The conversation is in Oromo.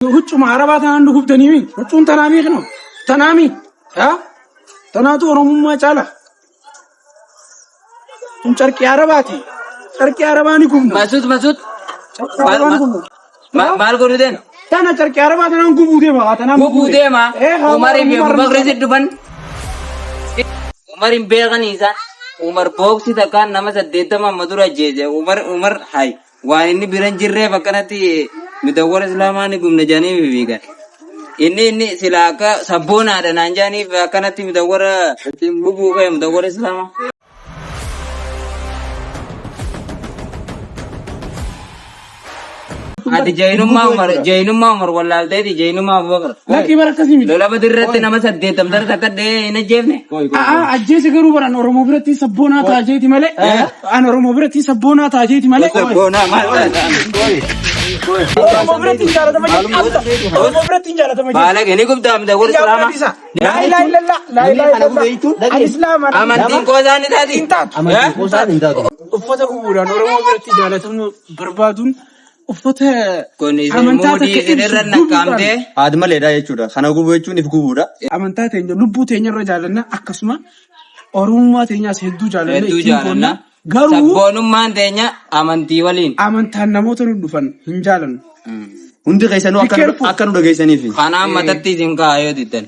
Huccuma arabaa tanaan nu gubdanii mi? Huccuun tanaa mii kino? Tanaa mii? Haa? Tanaatu Oromummaa caala. Tun carqii arabaati. Carqii arabaa ni gubna. Masud Masud Carqii arabaa ni gubna. Maal godhu deema? Tana carqii arabaa tanaan gubuu deema. Tanaan Gubuu deema. Eh, haa, Umarii fi Oromummaa Abubakri si dhufan. Umar hin beekan isaan. Umar booksi takkaan nama 80 amma dura ajjeese. Umar Umar hay. Waan inni bira hin jirreef akkanatti midawwara islaamaa ni gubna jedhanii fiigan. Inni sila akka sabboonaadha naan jedhaniif akkanatti midawwara gubuu ka'e midawwara islaamaa. Ati jaynummaa Umar wallaalteeti jaynummaa Abubakar. Lakkii bara akkasii miti. Lola badirratti nama 80 tara takka dhahee hin ajjeefne. A'aa ajjeese garuu baran Oromoo biratti sabboonaa taajeeti malee. An Oromoo biratti sabboonaa taajeeti malee. Sabboonaa maal taata? Oromoo biratti hin jaalatama jechuudha. Oromoo biratti hin jaalatama jechuudha. Baala ni gubdaa miti warri islaamaa. Laa ilaaha illallah. Laa ilaaha illallah. Ani islaama. Amantiin qoosaan ni taati. Hin taatu. Amantiin qoosaan hin taatu. Uffata gubuudhaan Oromoo biratti jaalatamuu barbaaduun uffata Kun isin amantaa muudii takka isin ibsu irra gubuudhaan naqqaamtee. Haad maleedha jechuudha. Kana gubuu jechuun if gubuudha. Amantaa teenya lubbuu teenya irra jaalanna, akkasuma Oromummaa teenyaas hedduu jaalanna, Hedduu ittiin jaalanna. boonna. Garuu Sabboonummaan teenya amantii waliin. Amantaan namoota nu dhufan hin jaalannu. Hundi keessanuu Be akka nu careful. akka nu dhageessaniifi. Kanaan matatti isin kaa'aa yoo diddan.